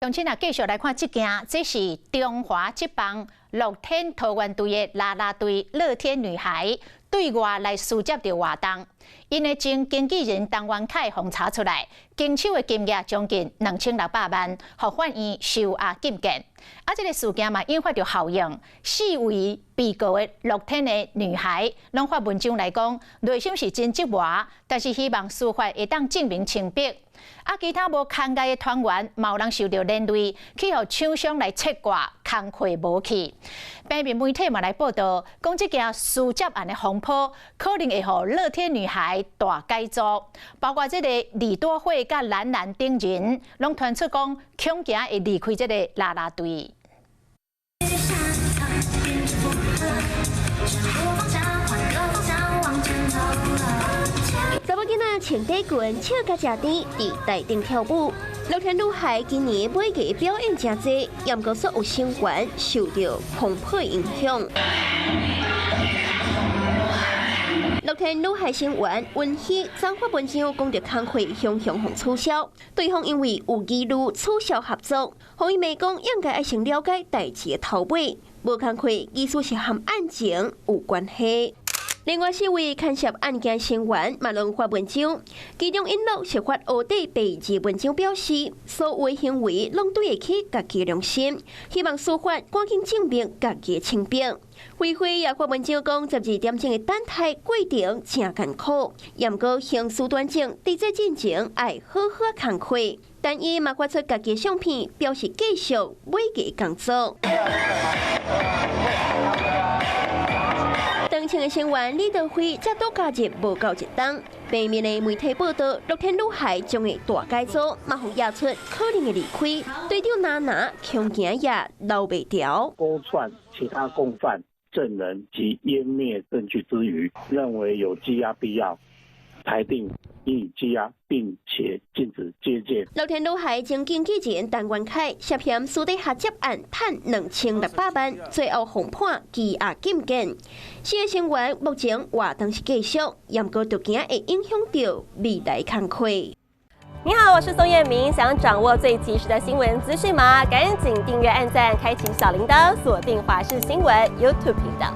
鄉親啊，繼續來看這件，這是中華職棒樂天桃猿隊的啦啦隊樂天女孩對外來私接著活動，𪜶的前經紀人陳元凱予查出來，經手的金額將近2600萬，予法院收押禁見。啊，這个事件嘛引發著效應，四位被告的樂天的女孩，攏發文章來講，內心是真折磨，但是希望司法會當證明清白。啊，其他無牽害的團員，嘛有人受著連累，去予廠商來切割，工課無去。平面媒體嘛來報道，講這件私接案的風波，可能會予樂天女孩大改組，包括這个李多慧佮蘭蘭等人，攏傳出講恐驚會離開這个啦啦隊。查某囡仔穿短裙，笑甲誠甜，佇台頂跳舞。樂天女孩今年每個表演誠濟，毋過所有成員受著風波影響。樂天女孩成員溫熙昨發文章講著工課雄雄予取消，對方因為有疑慮取消合作，予伊罵講應該愛先了解代誌的頭尾，無工課意思是和案情有關係。另外四位牽涉案件成員嘛攏發文章，其中尹諾是發烏底白字文章表示，所有行為攏對得起家己良心，希望司法趕緊證明家己清白。輝輝也發文章講，12點鐘的等待過程誠艱苦，毋過刑事斷證佇這進前愛好好工課，但伊嘛發出家己相片，表示繼續每日工作。當前的成員李德輝才拄加入無夠一冬，平面的媒體報道，樂天女孩將會大改組，嘛予惹出可能的離開，隊長娜娜恐驚也留袂牢。勾串其他共犯、證人及湮滅證據之餘，認為有羈押必要，裁定予以羈押，並且禁止接見。樂天女孩前經紀人陳元凱涉嫌私底下接案，趁2600萬，最後予判羈押禁見。四个成員目前活動是繼續，毋過就驚會影響著未來工課。你好，我是宋燕明，想掌握最及時的新聞資訊嗎？趕緊訂閱、按讚、開啟小鈴鐺，鎖定華視新聞 YouTube 頻道。